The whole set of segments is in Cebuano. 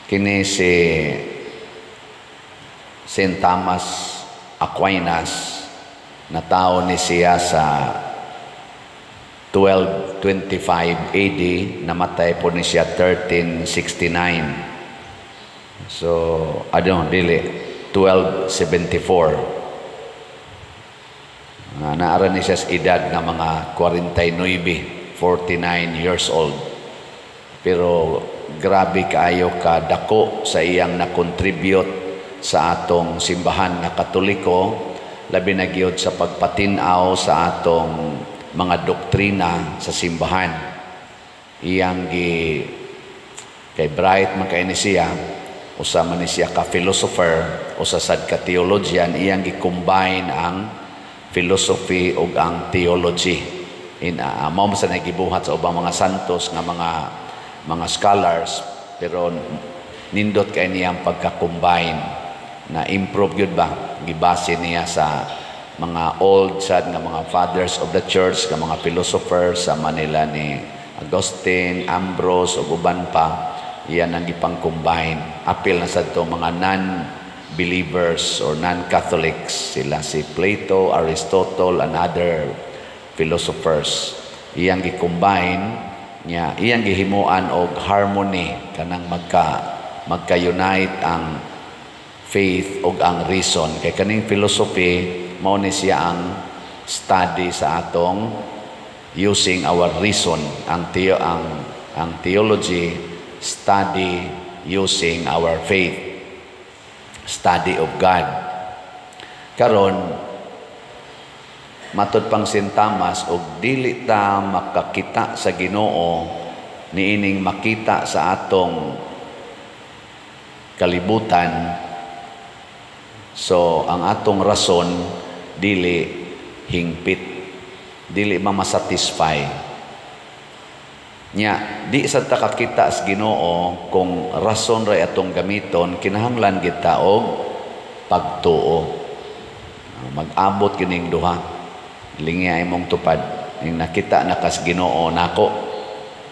Kini si St. Thomas Aquinas, natawo ni siya sa 1225 AD, namatay po ni siya 1369. So, ano, dili, 1274. Naara ni siya sa edad nga mga 49, 49 years old. Pero grabe kaayo ka dako sa iyang na-contribute sa atong simbahan nga Katoliko, labi na gyud sa pagpatin-aw sa atong mga doktrina sa simbahan. Iyang gi kay bright man kay ni siya, usa man ni siya ka philosopher, usa sad ka theologian, iyang gi-combine ang philosophy ug ang theology. In mao man sa nagibuhat sa ubang mga santos nga mga scholars, pero nindot kay niyang pagka-combine na improve gyud ba, gibase niya sa mga old sad nga mga fathers of the church nga mga philosophers sa Manila ni Augustine, Ambrose ug uban pa, iyan ang gipang-combine. Apil na sad to mga non-believers or non-Catholics, sila si Plato, Aristotle and other philosophers. Iyang gi-combine niya, iyang gihimuan og harmony, kanang magka-unite ang faith ug ang reason, kay kaning philosophy mao ni siya ang study sa atong using our reason. Ang theology, study using our faith, study of God. Karon, matud pang St. Thomas, og dili ta makakita sa Ginoo niining makita sa atong kalibutan, so ang atong rason dili hingpit, dili ma-satisfy nya. Di sa ta kakita sa Ginoo kung rason ra atong gamiton, kinahanglan kita og pagtuo. Mag-abot kining duha. Lingi imong tupad ning nakita na kas Ginoo nako,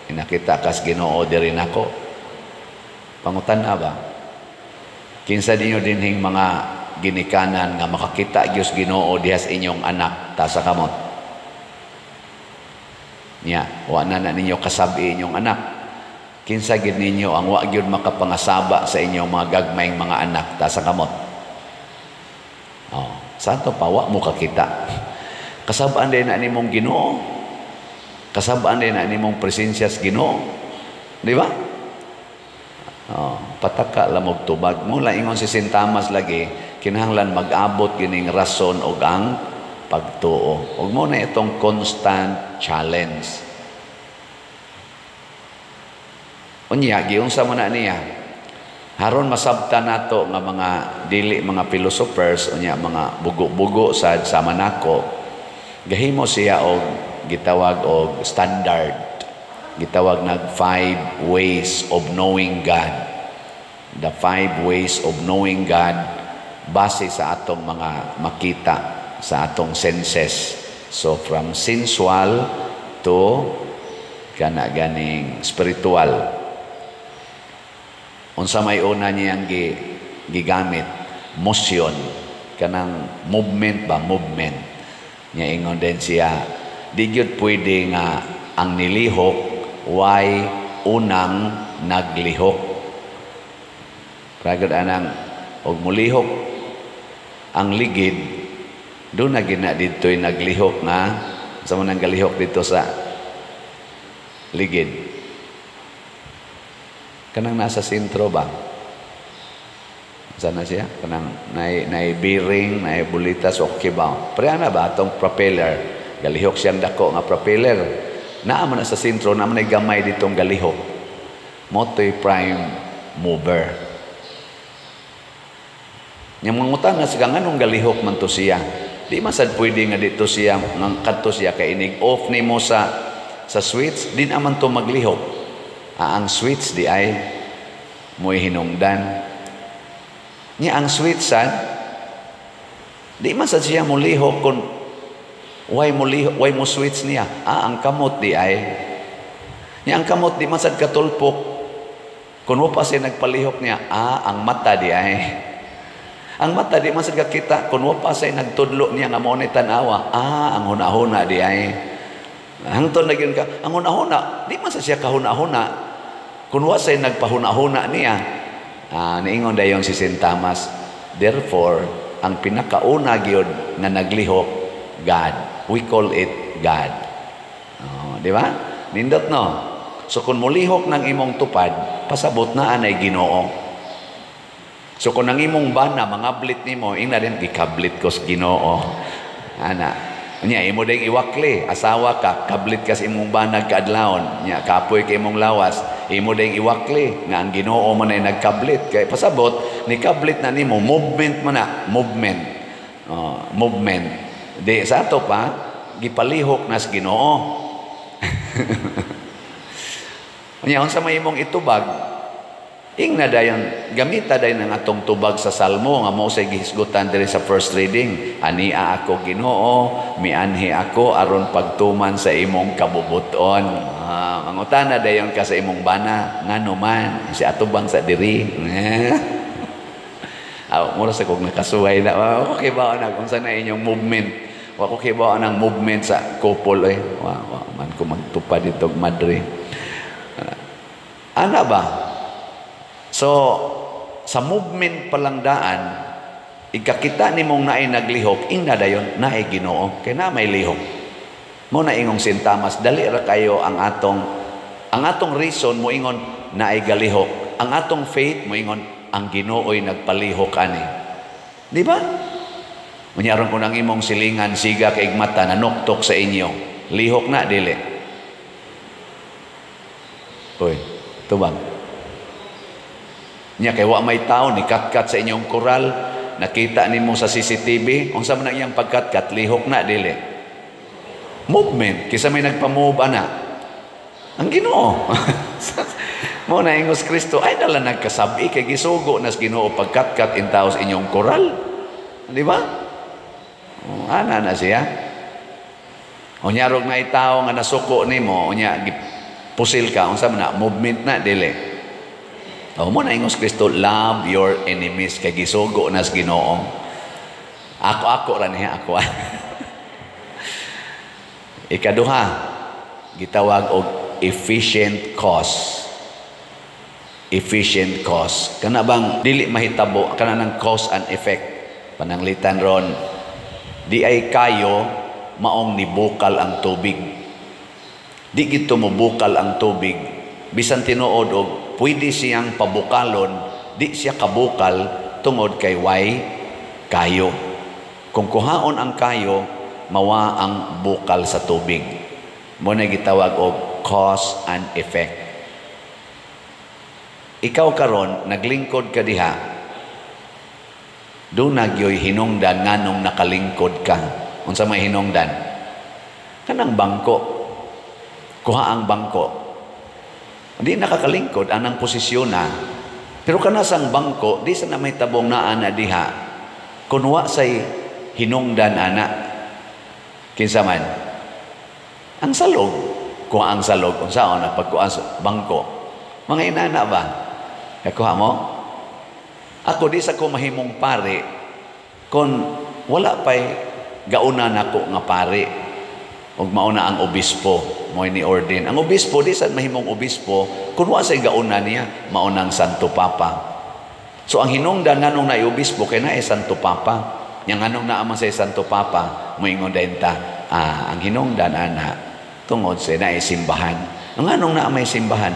ning nakita kas Ginoo diri nako. Pangutan na ba, kinsa ninyo dinhing mga ginikanan nga makakita gyud Ginoo diha sa inyong anak? Taas kamot. Nya, wa na na ninyo kasabi inyong anak. Kinsa gid ninyo ang wa gyud makapangasaba sa inyong mga gagmayng mga anak? Taas kamot. Oh, santo pa wa mo kakita. Kasabaan din na nimong Ginoo. Kasabaan din na nimong presensya sa Ginoo. Di ba? Oh, pataka lamog tubag. Mula ingon si St. Thomas lagi, kinahanglan mag-abot gining rason og ang pagtuo. Ug mo na itong constant challenge. Unya, giunsa mo na niya. Haron masabta nato nga mga dili mga philosophers, unya mga bugo-bugo sad sama nako, gahimo siya og gitawag og standard. Gitawag nag five ways of knowing God. The five ways of knowing God base sa atong mga makita sa atong senses. So from sensual to kana ganing spiritual. Unsa may una niyang gigamit? Motion, kanang movement ba, movement. Nya ingon din siya, di gyud pwede nga ang nilihok way unang naglihok. Pragod anang og mulihok ang ligid, do na gina didto'y naglihok nga sa man ang galihok dito sa ligid. Kanang nasa sentro ba? Sana siya? Kanang nay bearing, nay bulitas o kibaw. Pero ana ba atong propeller? Galihok siyang dako nga propeller. Naa man na sa sentro, naa man gamay ditong galihok. Motoy prime mover. Nya mangutan na siya, nganong galihok man to siya? Di man sad pwede nga dito siya, nga kadto siya kay inig off nimo sa switch, di naman to maglihok. Ah, ang switch di ay mo'y hinungdan. Nya ang switch sad, di man sad siya molihok kung why mo lihok, why mo switch niya. Ah, ang kamot di ay. Nya ang kamot di man sad katulpok. Kung wa pa siya nagpalihok niya, ang mata di ay. Ang mata di man sad kita, kung wa pa siya nagtudlo niya nga mao ni tan-awa, ang hunahuna di ay. Hangtod na gyud ka, ang hunahuna, di man sa siya kahuna-huna. Kung wa siya nagpahuna-huna niya, niingon dayon si Saint Thomas, therefore, ang pinakauna gyud nga naglihok, God. We call it God. Oh, di ba? Nindot, no? So kung mulihok ng imong tupad, pasabot na anay Ginoo. So kung ang imong bana mangablit nimo, ingna din gikablit ko sa Ginoo. Ana. Nya imo ding iwakli, asawa ka, kablit ka sa imong banag kaadlawon, nya kapoy kay imong lawas, imo ding iwakli nga ang Ginoo man ay nagkablit. Kay pasabot ni kablit na nimo, movement man na, movement. Oh, movement. Di sa ato pa gipalihok nas Ginoo. Nya unsa may imong itubag? Ingna dayon, gamita dayon ang atong tubag sa Salmo nga mao say gihisgutan diri sa first reading. Ania ako Ginoo, mianhi ako aron pagtuman sa imong kabubuton. Mangutana dayon ka sa imong bana, ngano man si atubang sa diri. Mura sa kog nakasuway na. Okay ba na kung na inyong movement? Wa ko kibaw ang movement sa couple eh. Wa man ko magtupad dito madre. Ana ba? So, sa movement palang daan, ikakita nimong naay naglihok, ingna dayon, naay Ginoo, kay na may lihok. Mo na ingong Saint Thomas, dali ra kayo ang atong reason mo ingon naay galihok. Ang atong faith mo ingon ang Ginoo'y nagpalihok ani. Di ba? Unyaron ko nang imong silingan siga kay mata nanuktok sa inyo. Lihok na dili. Oy, tubang. Nya kay wa may tao ni katkat sa inyong koral, nakita nimo sa CCTV, unsa man ang iyang pagkatkat, lihok na dili. Movement, kisa may nagpa-move ana. Ang Ginoo. Mo na ingos Kristo, ay nala nagkasabi kay gisugo nas Ginoo pagkatkat in tao sa inyong koral. Di ba? O, ana na siya. Unya rog na itawo nga nasuko nimo, unya pusil ka, unsa man na movement na dili. O mo na ingos Kristo, love your enemies kay gisugo nas Ginoo. Ako ako ra niya ako. Ikaduha, gitawag og efficient cause. Efficient cause. Kana bang dili mahitabo kana ng cause and effect. Pananglitan ron, di ay kayo maong nibukal ang tubig. Di gito mobukal ang tubig. Bisan tinuod og pwede siyang pabukalon, di siya kabukal tungod kay way kayo. Kung kuhaon ang kayo, mawa ang bukal sa tubig. Mo na gitawag og cause and effect. Ikaw karon naglingkod ka diha, doon nagyoy hinungdan nganong nakalingkod ka. Unsa may hinungdan? Kanang bangko. Kuha ang bangko. Di nakakalingkod anang posisyon na. Pero kanasang bangko, di sa na may tabong naa na diha. Kunwa say hinungdan ana. Kinsa man? Ang salog. Kuha ang salog. Unsaon na pagkuha sa bangko. Mga inana ba? Kakuha mo? Ako di sa ko mahimong pare kung wala pa'y gauna nako nga pare ug mauna ang obispo mo ni ordain. Ang obispo di sa mahimong obispo kung wa say gauna niya, mauna ang Santo Papa. So ang hinungdan nganong naay obispo kay naay Santo Papa. Nya nganong naa man say Santo Papa, moingon dayon ta, ang hinungdan ana tungod sa naay simbahan. Ang anong naa may simbahan?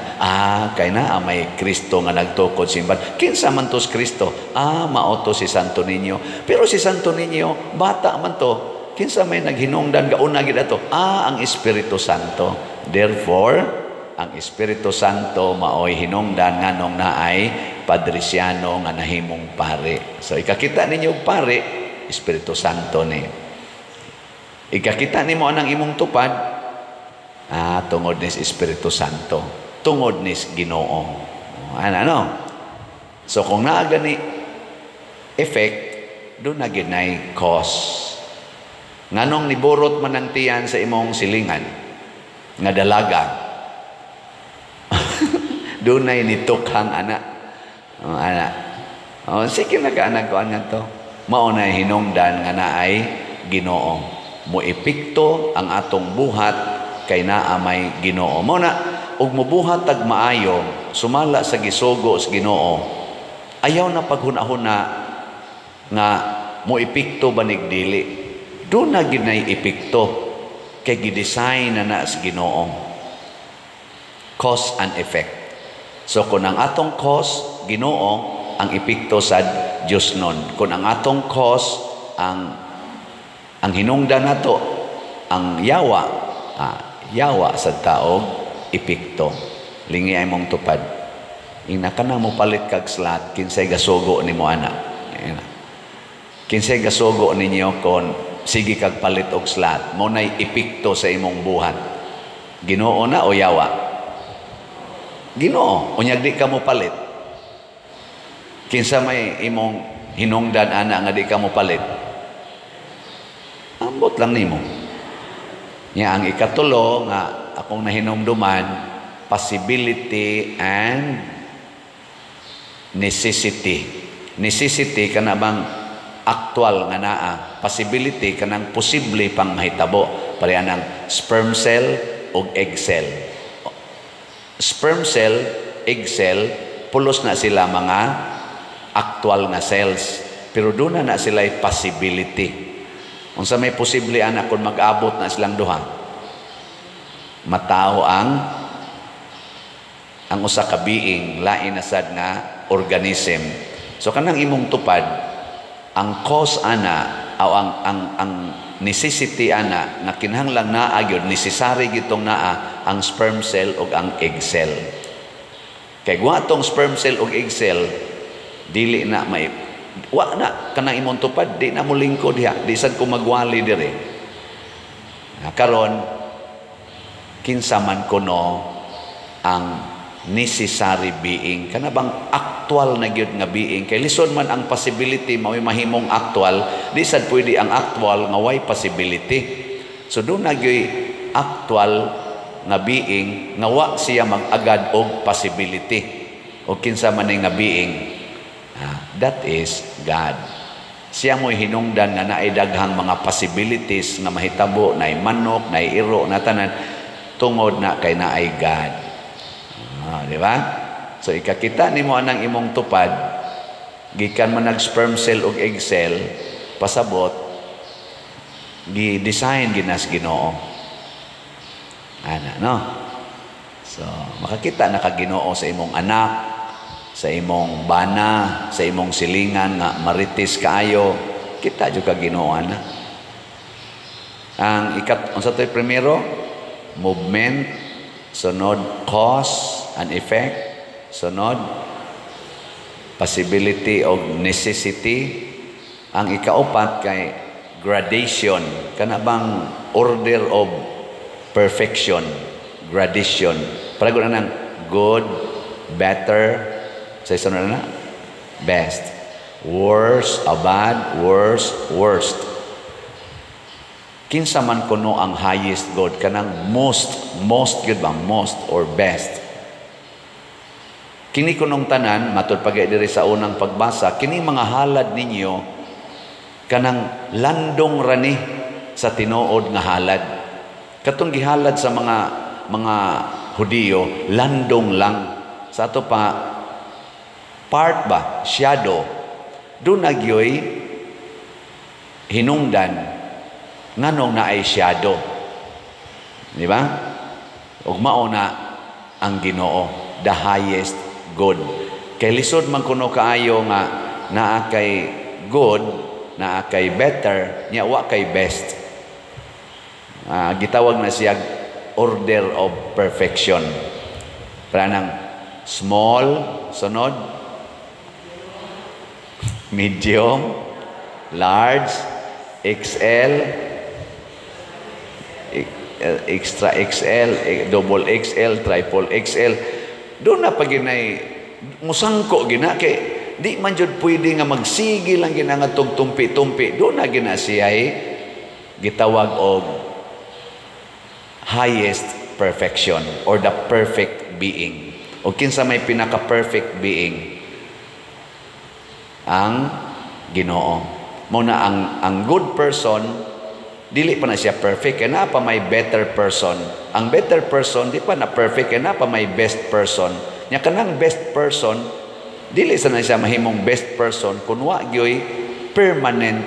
Kay naa may Kristo nga nagtukod simbahan. Kinsa man to si Kristo? Mao to si Santo Niño. Pero si Santo Niño, bata man to. Kinsa may naghinungdan gauna gid ato? Ang Espiritu Santo. Therefore, ang Espiritu Santo maoy hinungdan nganong naay Padriciano nga nahimong pare. So ikakita ninyo og pare, Espiritu Santo ni. Ikakita nimo anang imong tupad, tungod nis Espiritu Santo, tungod nis Ginoo. Ano, ano? So kung naa gani effect, doon na ginay cause. Nganong niburot man ang tiyan sa imong silingan nga dalaga? Dunay nitukhang ana. Oh, ana. Oh, sige na ka anak ko to. Mao na hinungdan nga naay Ginoo. Mo epekto ang atong buhat kay naa may Ginoo. Mao na og mobuhat tag maayo sumala sa gisugo sa Ginoo. Ayaw na paghuna-huna nga mo epekto banig dili. Doon na ginay epekto kay gidesign na na sa Ginoo. Cause and effect. So kung ang atong cause Ginoo, ang epekto sa Dios nun. Kung ang atong cause ang hinungdan nato ang yawa, yawa sa taog epekto. Lingi ay mong tupad. Ina ka na mo palit kag slot, kinsay gasugo nimo ana? Ina. Kinsay gasugo ninyo kon sige kag palit og slot? Mo nay epekto sa imong buhat. Ginoo na o yawa? Ginoo. Unyag di ka mo palit. Kinsa may imong hinungdan ana nga di ka mo palit? Ambot lang nimo. Nya ang ikatulo nga akong nahinumduman, possibility and necessity. Necessity kana bang actual nga naa, possibility kanang posible pang mahitabo. Pareha ng sperm cell ug egg cell. Sperm cell, egg cell, pulos na sila mga actual nga cells. Pero doon na na sila possibility. Unsa may posible ana kung mag-abot na silang duha? Matao ang usa ka being, lain na sad nga organism. So kanang imong tupad, ang cause ana o ang necessity ana nga kinahanglan naa gyud, necessary gitong naa ang sperm cell ug ang egg cell. Kay wa tong sperm cell ug egg cell, dili na may wa na kanang imong tupad, di na mo lingkod diha, di sad ko magwali dire. Na karon, kinsa man kuno ang necessary being, kana bang actual na gyud nga being? Kay lisod man ang possibility mao'y mahimong actual. Di sad pwede ang actual nga way possibility. So doon na gyud actual nga being nga wa siya mag-agad og possibility. O kinsa man ni nga being? That is God. Siya mo'y hinungdan nga naay daghang mga possibilities nga mahitabo, naay manok, naay iro, na tanan, tungod na kay naay God. Di ba? So ikakita nimo anang imong tupad, gikan man nag sperm cell ug egg cell, pasabot gi-design ginas Ginoo. Ana, no? So makakita na ka Ginoo sa imong anak, sa imong bana, sa imong silingan nga marites kaayo, kita jud ka Ginoo ana. Ang ikat unsa to'y primero? Movement, sunod cause and effect, sunod possibility of necessity. Ang ikaupat kay gradation, kana bang order of perfection, gradation. Para na nang good, better, sa sunod na best, worse, a bad, worse, worst. Kinsa man kuno ang highest good, kanang most, most good ba, most or best? Kini kunong tanan, matud pa diri sa unang pagbasa, kini mga halad ninyo kanang landong rani sa tinuod nga halad. Katong gihalad sa mga Hudiyo, landong lang. Sa ato pa part ba, shadow. Doon nagyoy hinungdan nganong naay shadow. Di ba? Ug mao na ang Ginoo, the highest good. Kay lisod man kuno kaayo nga naa kay good, naa kay better, nya wa kay best. Gitawag na siya order of perfection. Para nang small, sunod, medium, large, XL, extra XL, double XL, triple XL. Doon na pag ginay, musangko gina, kay di man jud pwede nga magsige lang gina nga tumpi-tumpi. Doon na gina siya gitawag og highest perfection or the perfect being. O kinsa may pinaka-perfect being? Ang Ginoo. Mao na ang good person, dili pa na siya perfect, kay naa pa may better person. Ang better person, di pa na perfect, kay naa pa may best person. Nya kanang best person, dili sa na siya mahimong best person kung wa gyoy permanent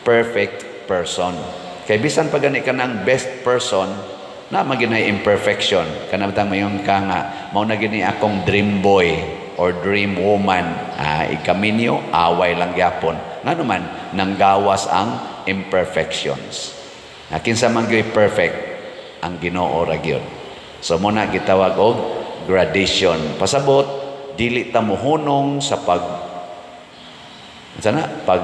perfect person. Kay bisan pa gani kanang best person, na maginay imperfection. Kana bitang mayon ka nga mao na gini akong dream boy or dream woman, ikaminyo, away lang gyapon. Ngano man? Nanggawas ang imperfections. Na kinsa man gyoy perfect? Ang Ginoo ra gyud. So mao na gitawag og gradation. Pasabot, dili ta mohunong sa pag, sana pag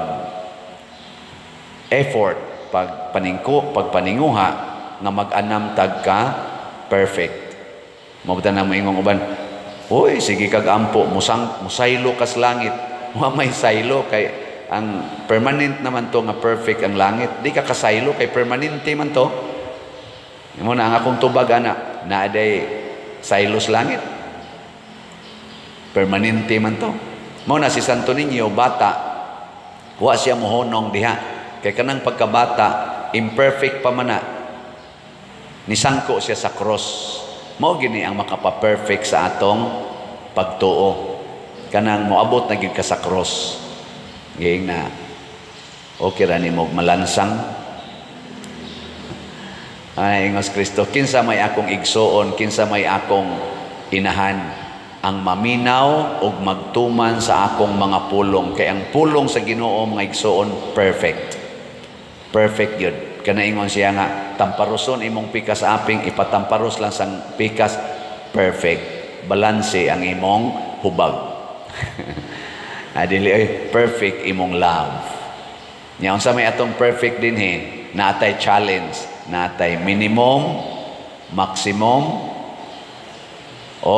effort, pag paningko, pagpaninguha nga mag-anam tag ka perfect. Mao na moingong uban, "Uy, sige kag ampo, musang musaylo kas langit." Wa may saylo kay ang permanent naman to nga perfect ang langit. Di ka kasaylo kay permanente man to. Mao na ang akong tubag ana, naa day saylos langit. Permanente man to. Mao na si Santo Niño bata, wa siya mohonong diha. Kay kanang pagkabata, imperfect pa man na. Nisangko siya sa cross. Mao gini ang makapa-perfect sa atong pagtuo. Kanang moabot na gid ka sa cross. Giing na okay ra nimo malansang. Ay, ingos Kristo, "Kinsa may akong igsuon, kinsa may akong inahan? Ang maminaw ug magtuman sa akong mga pulong." Kay ang pulong sa Ginoo, mga igsuon, perfect. Perfect yun. Kanaingon siya nga, "Tamparuson imong pikas aping," ipatamparos lang sang pikas, perfect. Balanse ang imong hubag. Adili ay perfect imong love. Nya unsa may atong perfect dinhi? Natay challenge, natay minimum, maximum, o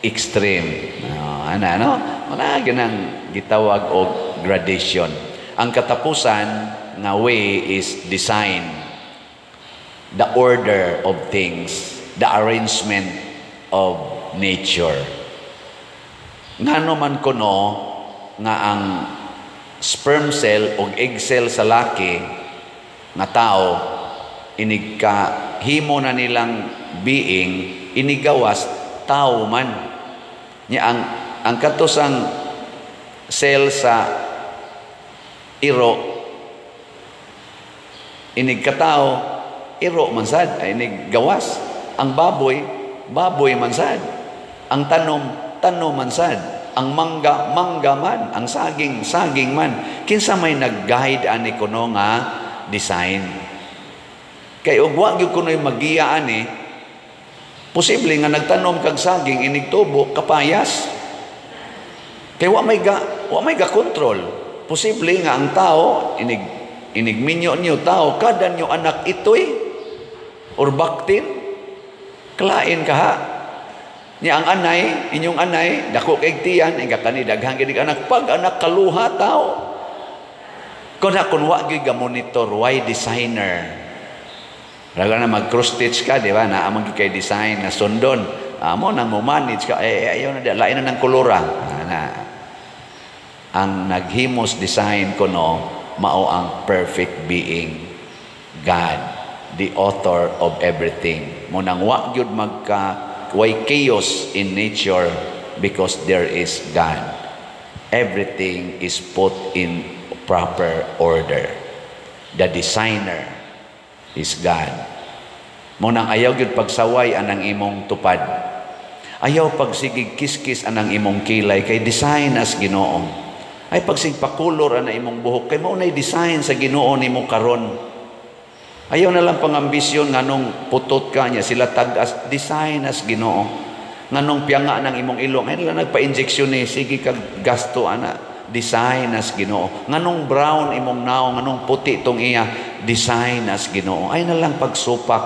extreme. Ana no? Wala ginang gitawag og gradation. Ang katapusan nga way is design. The order of things, the arrangement of nature. Ngano man kuno nga ang sperm cell o egg cell sa laki nga tao, inig ka himo na nilang being, inigawas tao man? Nya ang katusang cell sa iro, inig katao, iro man sad. Ay, inig gawas ang baboy, baboy man sad. Ang tanom, tanom man sad. Ang mangga, mangga man. Ang saging, saging man. Kinsa may nag-guide ani kuno nga design? Kay og wa gyud kuno'y magiya ani, posible nga nagtanom kag saging, inig tubo kapayas, kay wa may ga control. Posible nga ang tao, inig minyo niyo tao, kada niyo anak itoy or baktin, kalain ka ha. Niya ang anay, inyong anay, dako kay tiyan, ay kani daghan gid anak, pag anak kaluha tao. Kun wa gyud ga monitor, why designer? Raga na mag cross stitch ka, di ba? Naa man kay design na sundon. Amo nang mo manage ka, eh ayaw na, lain na ng kolora. Na. Ang naghimos design kuno mao ang perfect being, God, the author of everything. Mao nang wa gyud magka way chaos in nature because there is God. Everything is put in proper order. The designer is God. Mao nang ayaw gyud pagsaway anang imong tupad. Ayaw pagsigig kiskis anang imong kilay kay design as Ginoo. Ay pagsig pakulor ana imong buhok kay mao nay design sa Ginoo nimo karon. Ayaw na lang pangambisyon nganong putot ka niya sila tag-as, design as Ginoo. Nganong piyanga ng imong ilong, ay lang nagpa-injection ni, sige kag gasto ana, design as Ginoo. Nganong brown imong naong, nganong puti tong iya, design as Ginoo. Ay na lang pagsupak.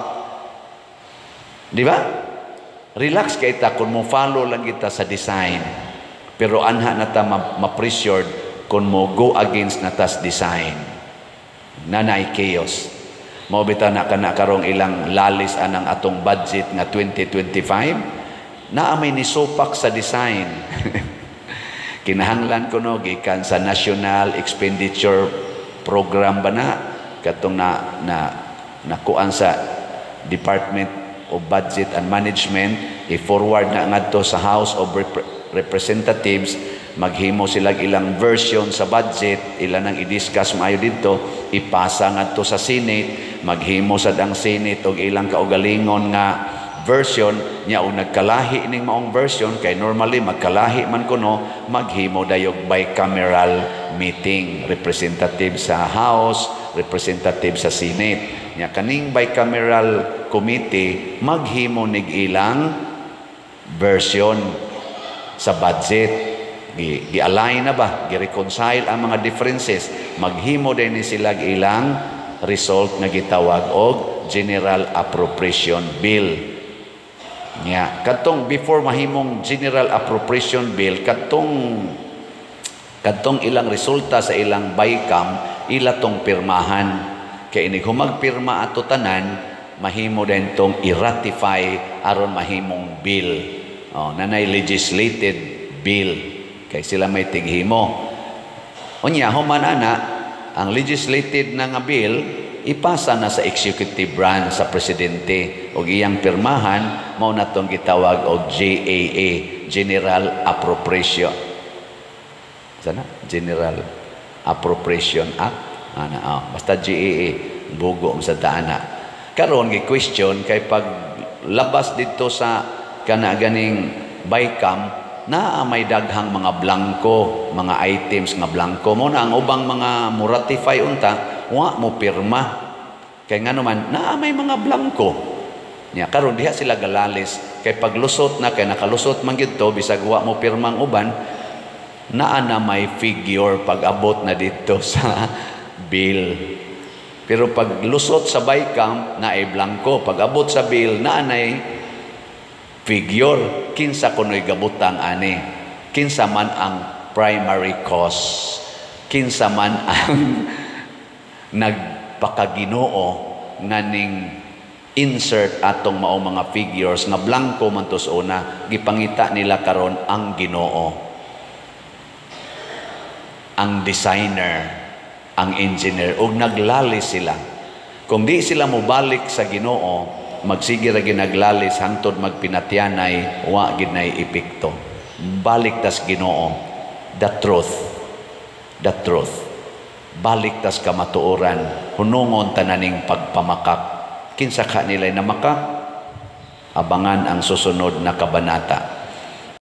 Di ba? Relax kay ta kung mo follow lang kita sa design. Pero anha na ta ma-pressured kung mo go against na tas design. Nanay chaos. Mao bitaw na kana karong ilang lalis anang atong budget nga 2025. Naa may nisupak sa design. Kinahanglan kuno gikan sa National Expenditure Program ba na katong na na nakuan sa Department of Budget and Management, i-forward na ngadto sa House of Representatives. Maghimo sila ilang version sa budget, ila nang i-discuss maayo didto, ipasa ngadto sa Senate, maghimo sad ang Senate og ilang kaugalingon nga version nya, og nagkalahi ning maong version, kay normally magkalahi man kuno, maghimo dayog bicameral meeting, representative sa House, representative sa Senate nya. Kaning bicameral committee maghimo nig ilang version sa budget, gi gi-align na ba, gi-reconcile ang mga differences, maghimo din ni sila ilang result nga gitawag og General Appropriation Bill. Nya kadtong before mahimong General Appropriation Bill, kadtong kadtong ilang resulta sa ilang bicam, ila tong pirmahan, kay inig humagpirma ato tanan, mahimo din tong i-ratify aron mahimong bill. Oh, nanay legislated bill kay sila may tighimo. Unya human ana ang legislated na nga bill, ipasa na sa executive branch, sa presidente, og iyang pirmahan. Mao na tong gitawag og GAA, General Appropriation sana, General Appropriation Act ana. Oh, basta GAA, bugo sa taana. Karon gi question kay pag labas didto sa kana ganing bicam, naa may daghang mga blanko, mga items nga blanko. Mo na ang ubang mga mo ratify unta wa mo pirma kay ngano man naa may mga blanko nya. Karon diha sila galalis kay paglusot na, kay nakalusot man gyud to bisag wa mo pirmang uban, naa na may figure pag abot na dito sa bill. Pero pag lusot sa bicam, naay blanko. Pag abot sa bill, naa nay figure. Kinsa kuno'y gabutang ani? Kinsa man ang primary cause? Kinsa man ang nagpakaginoo nga ning insert atong mao mga figures nga blanko man to sa una? Gipangita nila karon ang Ginoo, ang designer, ang engineer, ug naglalis sila. Kung di sila mobalik sa Ginoo, magsige ra ginaglalis hangtod magpinatyanay, wa gid nay epekto. Balik tas Ginoo. The truth, the truth. Balik tas kamatuoran, hunungon tananing pagpamakak. Kinsa ka nila namakak? Abangan ang susunod na kabanata.